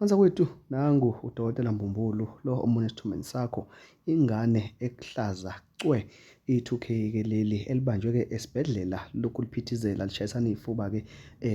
Mntakwethu nangu uDokotela Mbumbulu lo omunye esithombeni sakho, ingane ekuhlaza cwe i-2K ke leli elibanjwe-ke esibhedlela lokhu liphithizela lishayisana iy'fuba-ke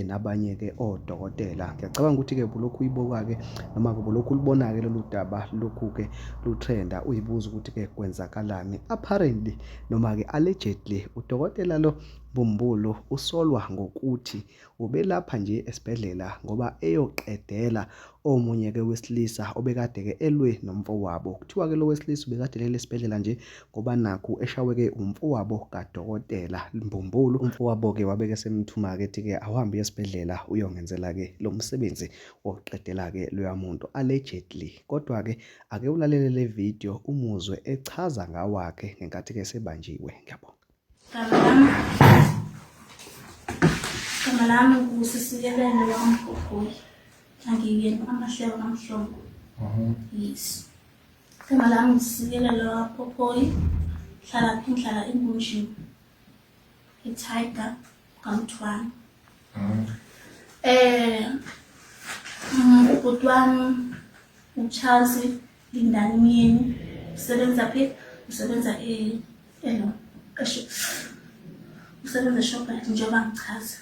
nabanye-ke odokotela. Ngiyacabanga ukuthi-ke ubulokhu uyibuka-ke noma-ke ubulokhu ulibona-ke lolu daba lokhu-ke lutrenda uyibuza ukuthi-ke kwenzakalani. Apparently noma-ke allegedly udokotela lo Mbumbulu usolwa ngokuthi Ubelapha nje esibhedlela ngoba eyoqedela omunye-ke wesilisa obekade-ke elwe nomfowabo. Kuthiwa-ke lo wesilisa ubekade elele esibhedlela nje ngoba nakhu eshawe-ke umfowabo kadokotela Mbumbulu. Umfowabo-ke wabe-ke esemthuma-ke ethi-ke awuhambe uye esibhedlela uyongenzela-ke lo msebenzi wokuqedela-ke loya muntu, allegedly. Kodwa-ke ake ulalele le video umuzwe echaza ngawakhe ngenkathi-ke esebanjiwe. Ngiyabonga. Gama lami ngusisikelele wakamgogoli. Angiyena amahleko kamhlongo. Yes. Gama lami ngusisikelele wakaphophoyi. Hlala phi ngihlala engunjini. E-Tiger kaMthwana. Eh ubhuti wami uCharles Lindani Myeni usebenza phi? Usebenza e elo usebenza eShoprite njengoba ngichaza.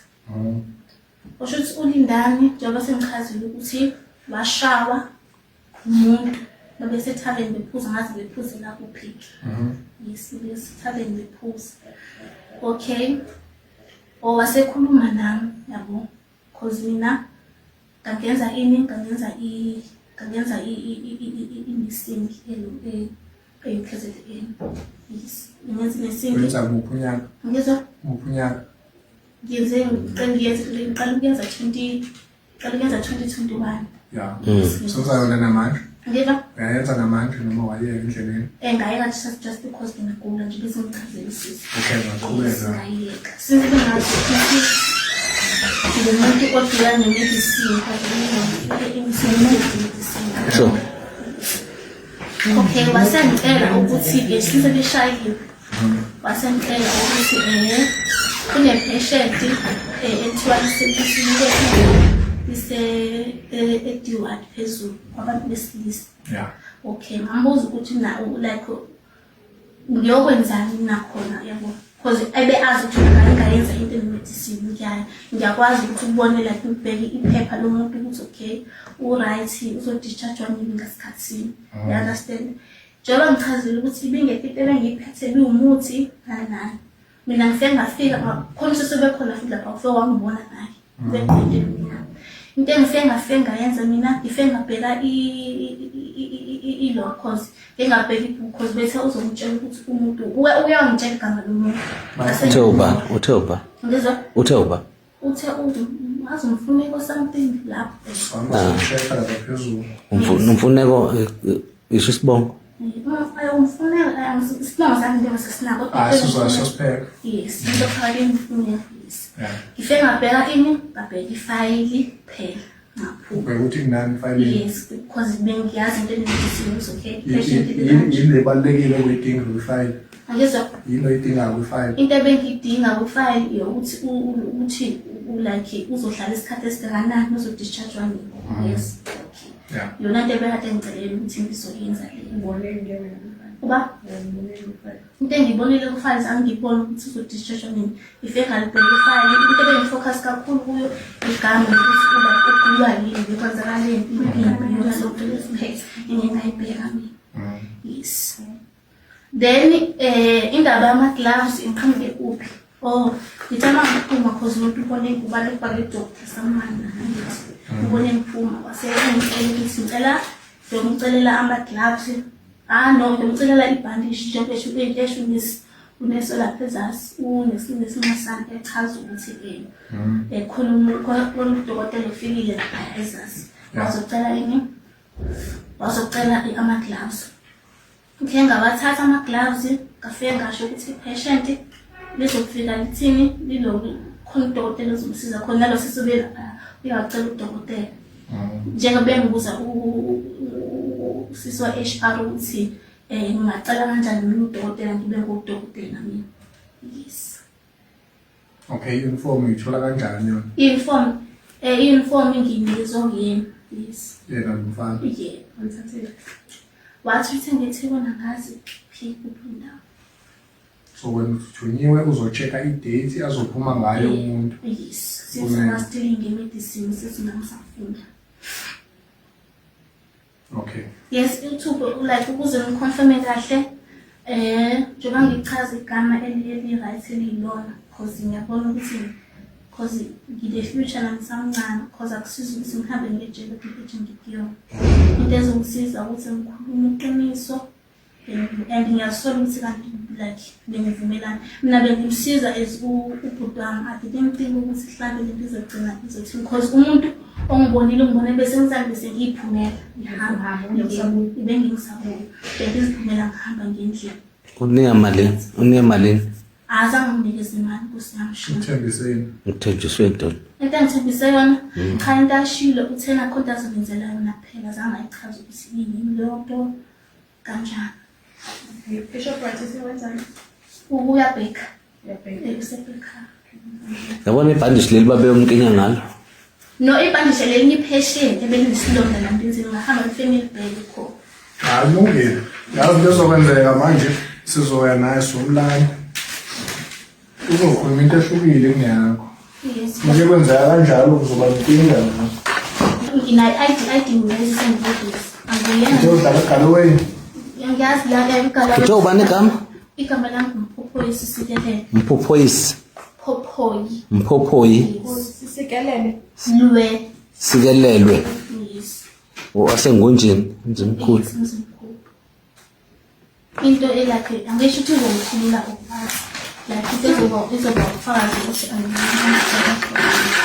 Usho ukuthi uLindani njengoba sengichazile ukuthi washawa umuntu babesethaveni bephuza ngazi bephuzela kuphi-ke. Yes, besethaveni bephuza. Okay. Or wasekhuluma nami yabo cause mina ngangenza ini ngangenza i ngangenza i-missing e-UKZN. Yes, ngenza i-missing. Wenza kuphi unyaka? Ngizwa? Kuphi unyaka? Ngiyenze ngiyenze ngiqala ukuyenza 20 ngiqala ukuyenza 2021. Ya. So usayona namanje? Ngiva? Uyayenza namanje noma wayeka endleleni? Eh ngayeka just because ngigula nje bese ngichazela usisi. Okay, ngaqhubeka. Ngayeka. Since bengazi ukuthi ngumuntu odila ne-medicine, medicine. Sure. Okay, wasengicela ukuthi-ke since beshayile wasengicela ukuthi kune-patient ethiwa ise e-D-ward phezulu kwabantu besilisa. Yeah. Okay, ngambuza ukuthi na like ngiyokwenzani nakhona yabo because ebe azi ukuthi mina ngingayenza into enemedicine ngiyakwazi ukuthi ubone like ngibheke iphepha lomuntu ukuthi okay u-right uzodischarge nini ngasikhathini you understand njengoba ngichazile ukuthi ibingekho into ebengiyiphethe ibiwumuthi nani nani mina ngifike ngafika khona usesebekhona futhi lapha ufike wangibona naye beqede mina into engifike ngafike ngayenza mina ngifike ngabheka ilo cause ngingabheka ibhuku cause bethe uzongitshela ukuthi umuntu uyangitshela igama lomuntu. Uthe uba uthe uba ngizwa uthe uba uthe wazi umfuneko something lapho. Shefa lapha phezulu. Umfuneko isho isibongo. Umfuneko isibongo sami njengoba sesinako. Ah, sizwa sipheka. Yes, into phakathi emfuneko. Yes. Yeah. Ngifike ngabheka ini ngabheka ifayili kuphela ngaphuma. Ubheka ukuthi kunani ifayilini. Yes, because bengiyazi into engiyifisayo okay. Patient Yini lebalulekile okuyidinga kwifayili? Angizwa. Yini oyidingayo kwifayili? Into ebengiyidinga kwifayili yokuthi ukuthi like uzohlala isikhathi esingakanani uzodischarge nini. Yes. Okay. Yeah. Yona into ebekade ngicelele ukuthi ngizoyenza leyo. Uba into engiyibonile kufayili zange ngibone ukuthi uzodischarge nini. Ifike ngalibheka ifayili into ebengifocus kakhulu kuyo igama ukuthi uba ugulwa yini kwenzakaleni impilo yona lokho kuphela engingayibheka mina. Yes. Then indaba yama-gloves ingiqhamuke kuphi? Oh, ngicela ngiphuma cause umuntu ubone ngubani ukubhale doctor samana angithi. Ubone ngiphuma wase engicela ukuthi ngicela ngiyomcelela ama-gloves. Ah no, ngiyomcelela ibhandishi njengoba esho esho unesi unesi lapha ezasi unesinxasana echaza ukuthi khona umuntu khona udokotela ufikile lapha ezasi. Wazocela ini? Wazocela ama-gloves. Ngike ngawathatha ama-gloves ngafike ngasho ukuthi i-patient lizofika lithini liloku khona udokotela ozomsiza khona nalo sisi ubelapha uyawacela udokotela. Njengoba bengibuza usisi wa-HR ukuthi ngingacela kanjani mina udokotela ngibe ngudokotela mina. Yes. Okay, uniform uyithola kanjani yona? Uniform uniform nginikezwa nguyena. Yes. Yena lo mfana. Yebo, ngithathile. Wathi uthenge eThekwini angazi kuphi kuphi indawo. So wena uthunyiwe uzo-check-a i-date azophuma ngayo umuntu. Yes. Since I was still in medicine, since ngangisafunda. Okay. Yes, YouTube like ukuze ngiconfirme kahle njengoba ngichaza igama eli right eliyilona because ngiyabona ukuthi because ngine future nami samncane because akusizi ukuthi ngihambe ngejele kule ngikuyona. Into ezongisiza ukuthi ngikhulume iqiniso and ngiyasola ukuthi kanti like bengivumelana mina bengimsiza as ubhuti wami. I didn't think ukuthi mhlambe lento izogcina izothini because umuntu ongibonile ungibone bese ngithanda bese ngiyiphumela ngihamba bengingisabuya bengiziphumela ngihamba ngendlela. Unika malini? Unika malini? Azange nginikeze imali nkosi yami shame. Uthembiseni. Ngithenjiswe ntoni? Into engithembise yona cha into ashilo uthena khona azongenzela yona kuphela zange ayichaze ukuthi yini leyo nto kanjani. I-Shoprite isewenzani? Uyabheka. Uyabheka. Usebheka. Yabona ibhandishi leli babeyomkinya ngalo. No ibhandishe lelinye iphesheni ebeliyisilonda lampinzini ngahamba kwi-family bag khona. Hayi kulungile. Yazi into ezokwenzeka manje sizoya naye somlanda. Uzokhuluma into ehlukile kuneyakho. Yes. Manje kwenzeka kanjalo kuzoba inkinga la. Nginayo i-ID ID ngiyezi sengibhekisa. Angiyena. Uthe udlala eGalloway. Ngiyazi la igama. Uthe ubani igama? Igama lami nguMphophoyi Sisikelele. Mphophoyisi. Phophoyi. Mphophoyi. Sisikelele. Lwe. Sikelelwe. Yes. Wasengunjini, Mzimkhulu. Yes, Mzimkhulu. Into elakhe angisho ukuthi uzongikhulula ukwazi. Like into ezoba ubufakazi ukuthi angiyena.